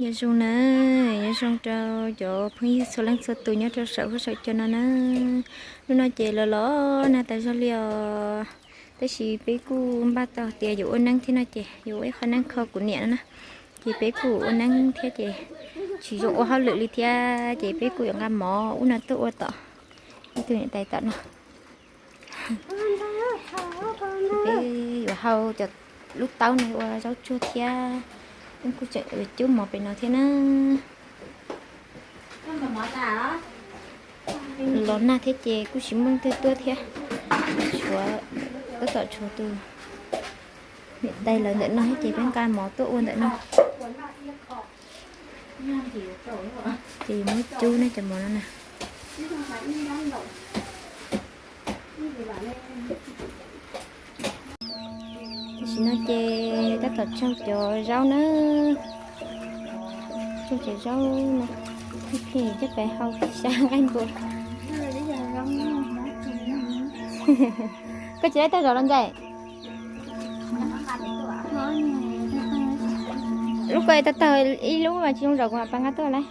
Nyob zoo na, nyob zoo rau cov phooj ywg txhua leej txhua tus nyob rau saum huab saum cua no na. Hnub no ces los los nag tas zog li os, tab sis peb kuj npaj tau tias yuav ua neeb thiab no ces yuav ua ib qho neeb kho kuv niam no na. Ces peb kuj ua neeb thiab ces tsis zoo ua hauj lwm li thiab ces peb kuj yuav nqa mov ub no tuaj ua tom ib tug niam tais tom no. Peb yuav hau cov lub taub no ua zaub tsuag thiab. Kuj tseem cub mov pem no thiab na. Los nag thiab ces kuj tsis muaj leej twg tuaj thiab, tshuav tab tom tshuav tus niam tais lawv ntawm no thiab ces peb nqa mov tuaj ua ntawm no. Ces muab cub ne cov mov no na. Tam sim no ces tab tom tsaug cov zaub na, tsaug cov zaub no, pheej coj pais hau pheej sab nqaij npua. Koj tsis laib tag zog los ntxais? Lub ko tawg tawg ib lub mas tsis zoo zaum kuv mam pas nqa tuaj lawm.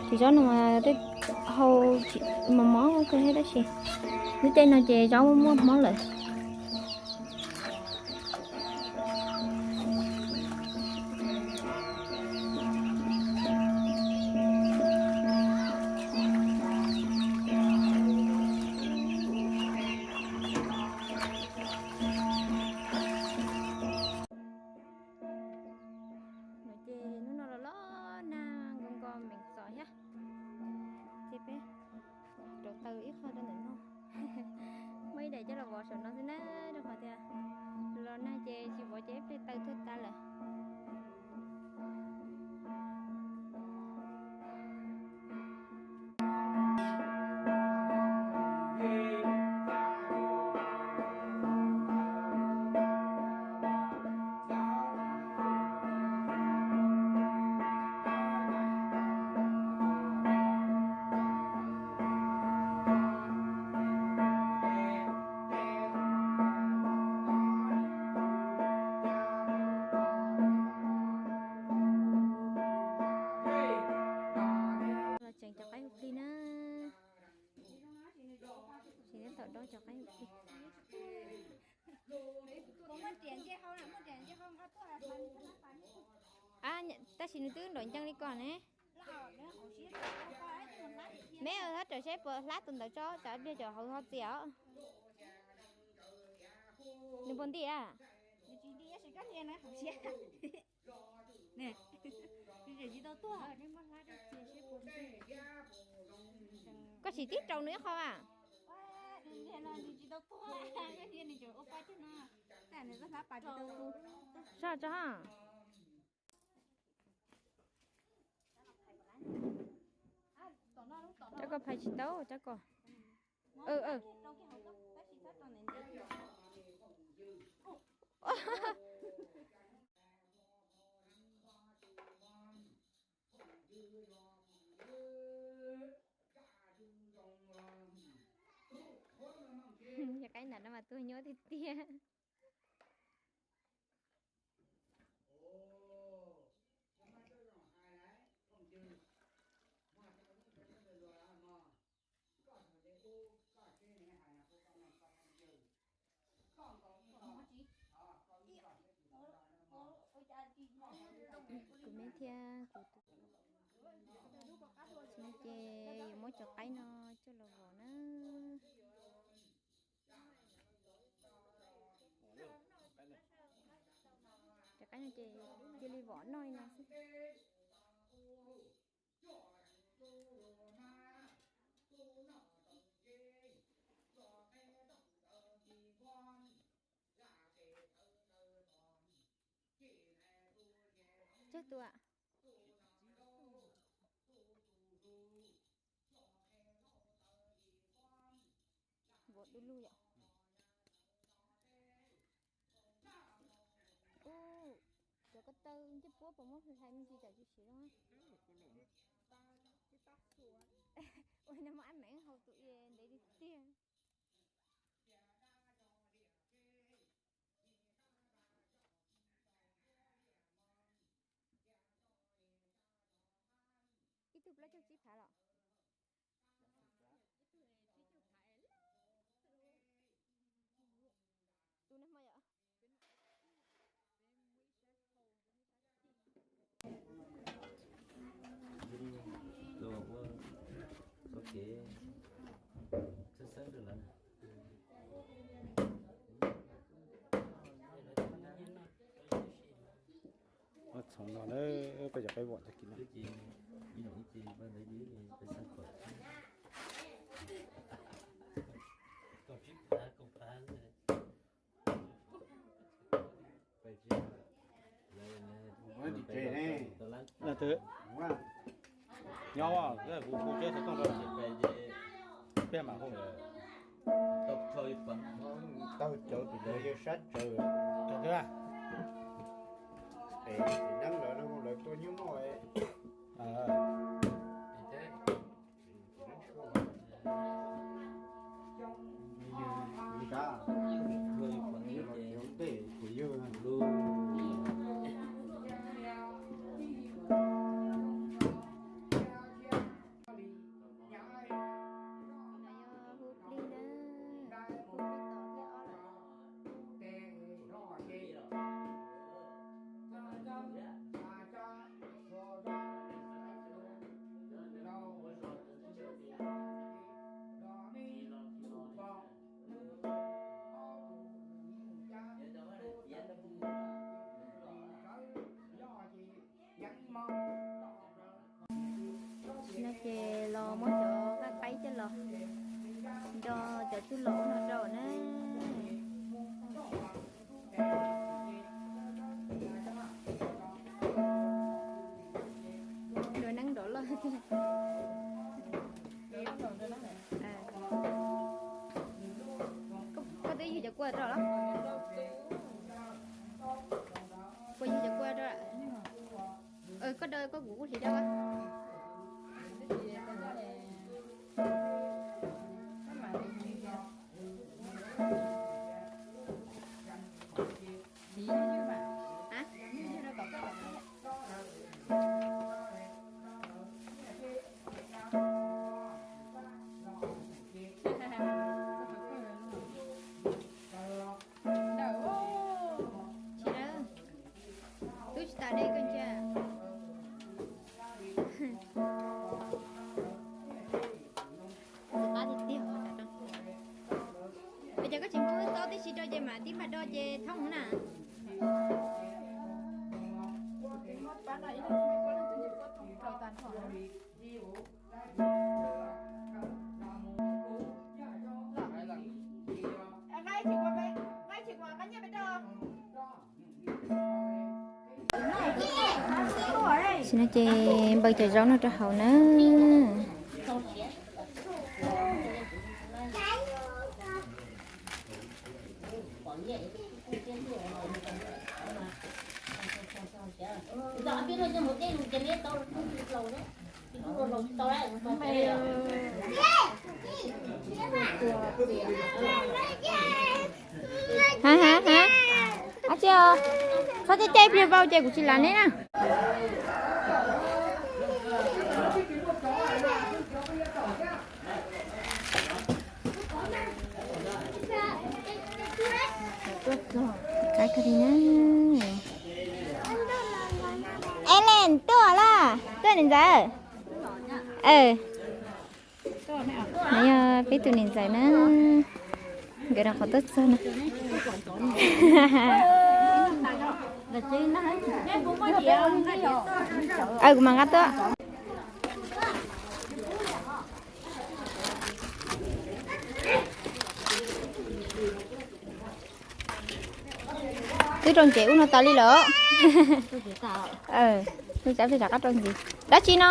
Ces zaub no mas tej hau mos mos kawg thiab tab sis lub caij no ces zaub muaj mob lawm. No ces hnub no los los nag nkaus nkaus meem txom thiab. Ces peb rauv taws ib qho rau ntawm no. Muaj ib daim coj los vov saum no xwb na, rau qhov tias los nag ces tsis vov ces ib pliag taws tuag tas lawm. Los tseem cov qaib hu plig na. Tseem tab tom dob cov qaib hu plig. Tab sis nws twb nraum ncees li ko ne. Me hab rawm seb puas hlab tus ntawd tso, tsam ib pliag cov hauv ho txias os. Nws puas nti a? Koj sim tib rau nws ib qho a. Soj tso. Cov ko phais tsis tau cov ko. Cov qaib ntawm no mas tuag nyuaj tiag tiag. Kuv me thiab kuv tus no ces yuav muab cov qaib no coj los vov na. Cov qaib no ces cia li vov noj li no xwb. Tsawg tus a? Vov du lug yom. Ub, cov ko taw ncej puab puas muab hlais me ntsis tsam tsis siav zoo. Ua no muaj ab meem hau tus i ntev tiag tiag. Cov qaib vom cov kis no. Nyob kuv kuv ceb xov tooj rau peb mam hu. Tau cov tus cov yawg sab tsawv. Tau twb es neeb lawv no lawv tua nyuj noj. No ces los muab cov nqaij qaib coj los nro cov txuj lom no rau na. Dua neeb nrov loj tiag. Koj twb yug cov kua rau los? Koj yug cov kua rau. Koj da koj kuv kuj hliv da. Tsis na, tub tsis tas de koj ntsia. Qab tiag tiag. Es ces koj tsis muab txob tib si rau ces mam tib npag do ces thoob na. Tam sim no ces npawg cov zaub no rau hauv na. Ha ha ha. Ab tsi os, txhob caij caij pliag vau ces kuv tsis lav neb na. Tuaj txog qab kawg li na. Elen tuaj los, tuaj niam ntxawm. No yog peb tus niam ntxawm na, nkawd rau qhov tuaj txog na. Aw, kuv mam nqa tuaj. Twb rau ntsev ub no tas li lawm. Lub tsab plig rov qab rau ntxiv. Dab tsi no?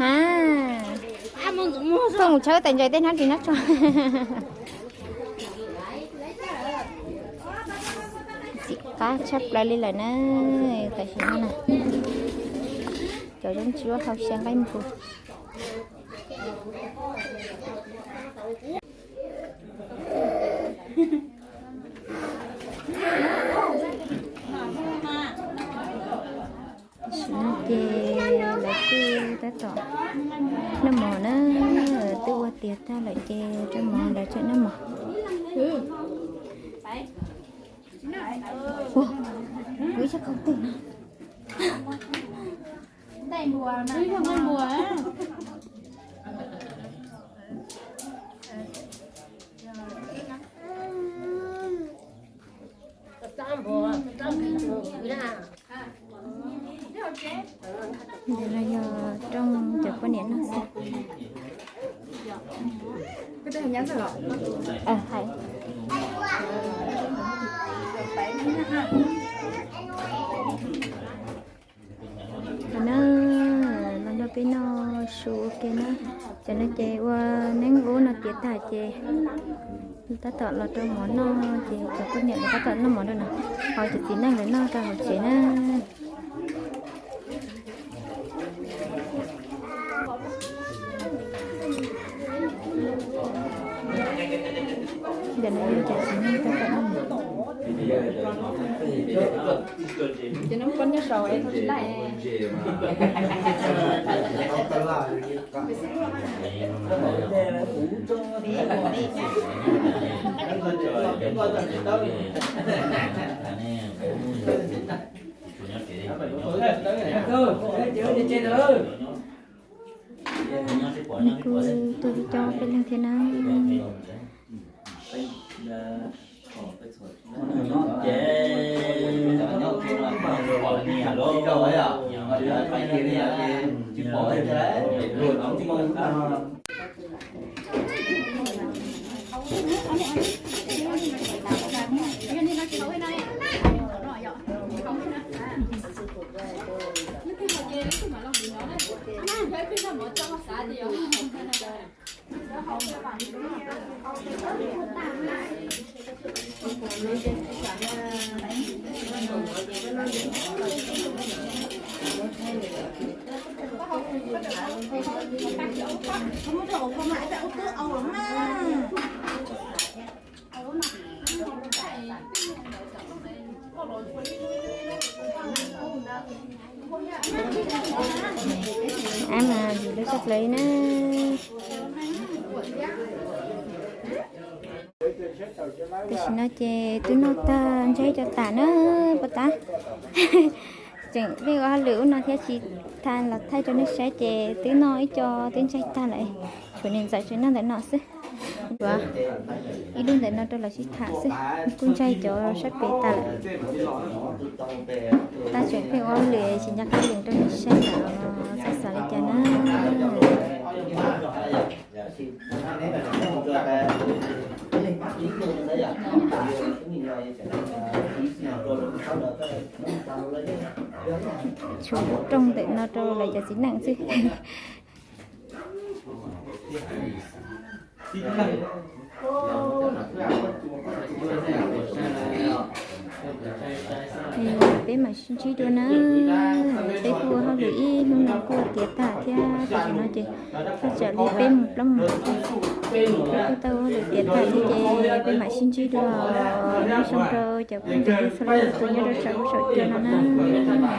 Ha, tuaj mus tshawb tais ntsais tej hnab ris hnab tsho. Txim qab tshaj plaws li lawm na. Tam sim no na, cov zaub ntsuab hau xyaw nqaij npua. Tam sim no ces lawv twb tab tom noj mov na, twb ua tiav tag lawm ces rau mov lawv tseem noj mov. Ua, kuv ib txhab qhov twg no. Hais. Qhov no los nrog peb noj su ua ke na. Cov no ces ua neeb ub no tiav tag ces tab tom los rau mov noj ces cov poj niam lawv tab tom noj mov rau no. Ho cov txiv neej lawv noj rau hauv tsev na. Ntawm no yog cov txiv neej tab tom noj mov. Nws kuj tuaj coob peb leeg thiab na. Ab mas yus lub sab plaws na. Tam sim no ces twb noj tag ntsaig cov tas na, puas tas? Tseem pheej ua hauj lwm ub no thiab tsis tau los thaij rau nej saib ces twb noj ib co twb ntsaig tag lawm. Tshuav niam ntxawm tseem noj ntawm no xwb. Yuav ib lub ntawm no rau lawv sib tham xwb, kuj ntsaig cov sab pem tas lawm. Tab tseem pheej ua hauj lwm tsis nco qab yees rau nej saib lawm, txhob xav li cas na. Tshuav rooj ntawm no rau lawv cov txiv neej xwb. Peb mam sib ntsib dua na. Peb kuj ua hauj lwm ib hnub no kuj tiav tag thiab, tam sim no ces thaj tsam li peb mus plaub mus, peb kuj tau ua hauj lwm tiav tag thiab ces peb mam sib ntsib dua. Nyob zoo rau cov phooj ywg txhua leej txhua tus nyob rau saum huab saum cua no na.